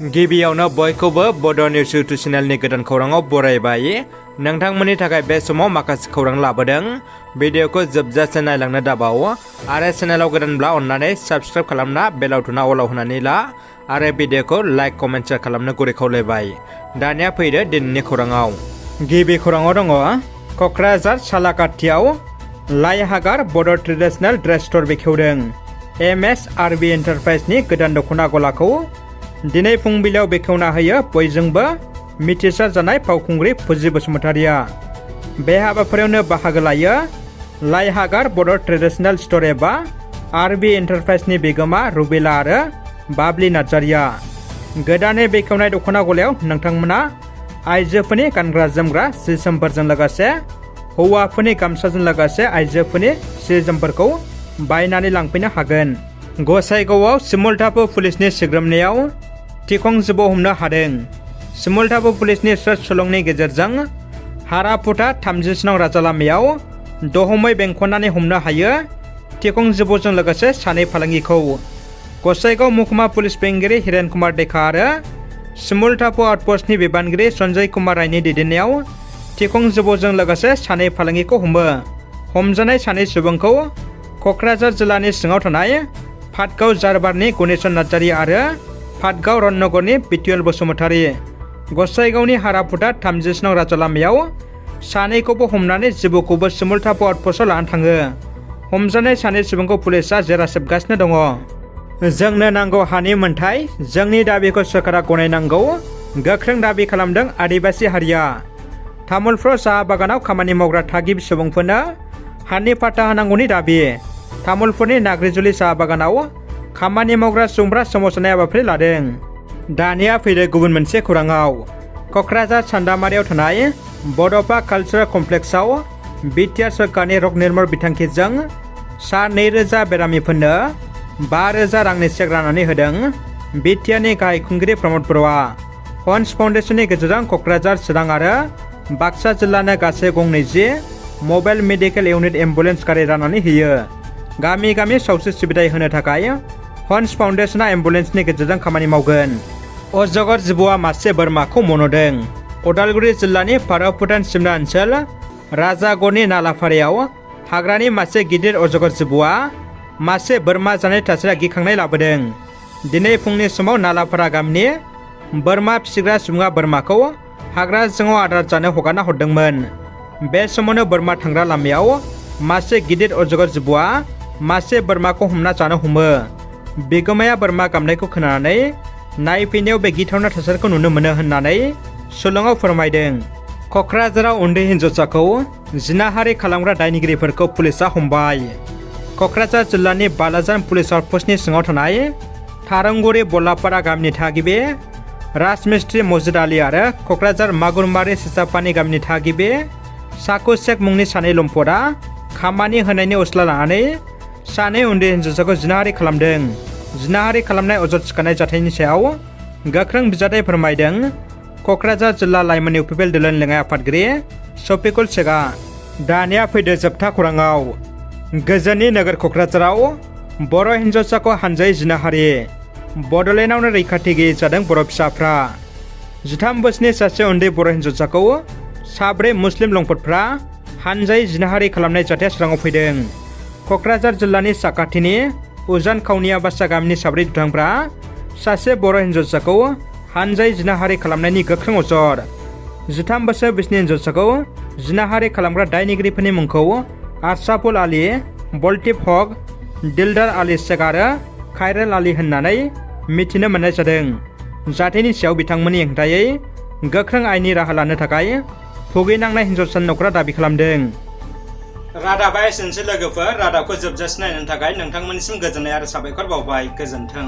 गिबियावनो बयखौबो बड' निउस इउटुब चेनेलनि गोदान खौराङाव बरायबाय। नोंथांमोननि थाखाय बे समाव माखासे खौरां लाबोदों। भिडिअखौ जोबजासे नायलांनो दाबाव आरो चेनेलाव गोदानब्ला अन्नानै साबस्क्राइब खालामना बेल आइकनआ अलाव होनानै ला आरो भिडिअखौ लाइक कमेन्ट शेयार खालामनो गुरै खावलायबाय। दानिया फैदो दिनैनि खौराङाव। गिबि खौराङाव दङ क'क्राझार सालाकाथियाव लाइहागार बड' ट्रेडिशनेल ड्रेस स्ट'र बेखेवदों। MSRB एन्टारप्राइजनि गोदान दख'ना गलाखौ दिनै फुंबिलियाव बेखेवना होयो बयजोंबो मिथिसार जानाय फावखुंग्रि फुजि बसुमतारिया। बे हाबाफारियावनो बाहागो लायो लाइहागार बड' ट्रेडिशनेल स्ट'र एबा RB एन्टारप्राइजनि बिगोमा रुबिला आरो बाबलि नार्जारिया। गोदानै बेखेवनाय दख'ना गलायाव नोंथांमोना आइजोफोरनि गानग्रा जोमग्रा सि जोमफोरजों लोगोसे हौवाफोरनि गामसाजों लोगोसे आइजोफोरनि सि जोमफोरखौ बायनानै लांफैनो हागोन। गसाइगावआव सिमुलटापु पुलिसनि सिग्रोमनायाव थिखंजोबो हमनो हादों। सिमुलटापु पुलिसनि सार्च सलंनि गेजेरजों हारापुटा 30 नं राजा लामायाव दहमै बेंखननानै हमनो हायो थिखंजोबोजों लोगोसे सानै फालांगिखौ। गसाइगाव महकुमा पुलिस बेंगिरि हिरेन कुमार देखा आरो सिमुलटापु आउटपस्टनि बिबानगिरि सन्जय कुमार रायनि दैदेननायाव थिखंजोबोजों लोगोसे सानै फालांगिखौ हमो। हमजानाय सानै सुबुंखौ क'क्राझार जिल्लानि सिङाव थानाय फाटगाव जारबारनि गणेशन नार्जारि आरो फाटगाव रननगरनि बिटिएल बसुमतारि। गसाइगावनि हारापुटा 30 नं राजा लामायाव सानैखौबो हमनानै जिबौखौबो सिमुलटापु आउटपस्टआव लानानै थाङो। हमजानाय सानै सुबुंखौ पुलिसआ जेरा सेबगासिनो दङ। जोंनो नांगौ हानि मोन्थाय, जोंनि दाबिखौ सोरखारा गनायनांगौ, गोख्रों दाबि खालामदों आदिबासि हारिया। तामुलपुर साहा बागानाव खामानि मावग्रा थागिबि सुबुंफोरनो हानि पाट्टा होनांगौनि दाबि। तामुलपुरनि नाग्रिजुलि साहा बागानाव खामानि मावग्रा सुबुंफ्रा सोमावसारनाय हाबाफारि लादों। दानिया फैदो गुबुन मोनसे खौराङाव। क'क्राझार सान्दामारियाव थानाय बड'फा कालचारेल कमप्लेक्सआव बिटिआर सोरखारनि रग निर्मल बिथांखिजों सा 2000 बेरामिफोरनो 5000 रांनि चेक राननानै होदों बिटिआरनि गाहाय खुंगिरि प्रमद बर'आ। हन्स फाउन्डेसननि गेजेरजों क'क्राझार चिरां आरो बाक्सा जिल्लानो गासै 20 मबाइल मेडिकेल इउनिट एम्बुलेन्स गारि राननानै होयो। गामि गामि सावस्रि सिबिथाय होनो थाखाय हन्स फाउन्डेसना एम्बुलेन्सनि गेजेरजों खामानि मावगोन। अजगर जिबौआ मासे बोरमाखौ मन'दों। उदालगुरि जिल्लानि फारौभुटान सिमना ओनसोल राजागड़नि नालाफारायाव हाग्रानि मासे गिदिर अजगर जिबौआ मासे बोरमा जानाय थासारिया गिखांनाय लाबोदों। दिनै फुंनि समाव नालाफारा गामिनि बोरमा फिसिग्रा सुबुङा बोरमाखौ हाग्रा जिङाव आदार जानो हगारना हरदोंमोन। बे समावनो बोरमा थांग्रा लामायाव मासे गिदिर अजगर जिबौआ मासे बोरमाखौ हमना जानो हमो। बिगोमाया बोरमा गाबनायखौ खोनानानै नायफैनायाव बे गिथावना थासारिखौ नुनो मोनो होननानै सुलुङाव फोरमायदों। क'क्राझाराव उन्दै हिन्जावसाखौ जिनाहारि खालामग्रा दायनिगिरिफोरखौ पुलिसआ हमबाय। क'क्राझार जिल्लानि बालाजान पुलिस आउटपस्टनि सिङाव थानाय थारंगुरि बल्लापारा गामिनि थागिबि राजमिस्ट्रि मजिद आली आरो क'क्राझार मागुरमारि सेसापानि गामिनि थागिबि साकु शेख मुंनि सानै लम्पटआ खामानि होनायनि उसला लानानै सानै उन्दै हिन्जावसाखौ जिनाहारि खालामदों। जिनाहारि खालामनाय अजद थिखानाय जाथायनि सायाव गोख्रों बिजाथि फोरमायदों क'क्राझार जिल्ला लाइमोन इउपिपिएल दोलोनि लेङाइ आफादगिरि शफिकुल शेखआ। दानिया फैदो जोबथा खौराङाव। गोजोननि नोगोर क'क्राझाराव बर' हिन्जावसाखौ हानजायै जिनाहारि। बड'लेण्डआवनो रैखाथि गैयै जादों बर' फिसाफ्रा। 13 बोसोरनि सासे उन्दै बर' हिन्जावसाखौ साब्रै मुस्लिम लंपटफ्रा हानजायै जिनाहारि खालामनाय जाथाया सोराङाव फैदों। क'क्राझार जिल्लानि साखाथिनि उजान खावनिया बासा गामिनि साब्रै दुथांफ्रा सासे बर' हिन्जावसाखौ हानजायै जिनाहारि खालामनायनि गोख्रों अजद। 13 बोसोर बैसोनि हिन्जावसाखौ जिनाहारि खालामग्रा दायनिगिरिफोरनि मुंखौ आरसाफुल आली, बलटिफ हक, दिलदार आली शेख आरो खायरेल आली होननानै मिथिनो मोननाय जादों। जाथायनि सायाव बिथांमोननि हेंथायै गोख्रों आयेननि राहा लानो थाखाय भुगिनांनाय हिन्जावसानि नखरा दाबि खालामदों। रादाबा एसेनोसै लोगोफोर। रादाबखौ जोबजासे नायनो थाखाय नोंथांमोननिसिम गोजोननाय आरो साबायखर बावबाय। गोजोन्थों।